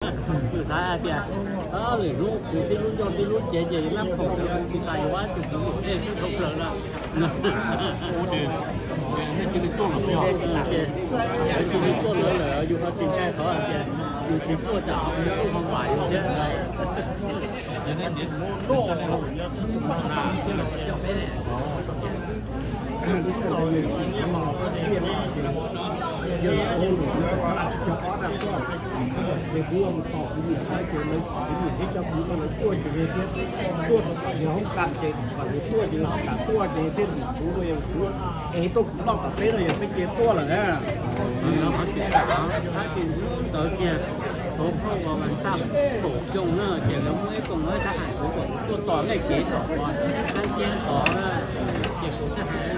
Tus xav hais tias, lwm hnub kuv tib lub ncauj tib lub cev ces yus mab khoom, tus tas yuav ua tus kwv mus dej xwb dhau plaws na. Cia li tuaj lawv lawm, yus ho tsis ntshai qhov hais tias yus tsis tuaj tsam ho kuj ho vam yus thiab. Ces kuv ua mus tau kuv ua mus tau, ces lawv kuv nim thiab cov kuv no lawv tuaj ces yog thiab tuaj rau tom yog hoob kas ces kom yus tuaj ces los kam tuaj ces thiaj lim tshuv no yog kuv es tuaj kuv noj tom teb no yog peb ces tuaj lawm na. Ntawd kiag, hauv phauj Vas Xaj Pom Xyooj na ces lawv muab ib koog ib sab hais kuv kom kuv tuaj tos nej kev tom qab tiab tod na, ces kuv thiaj hais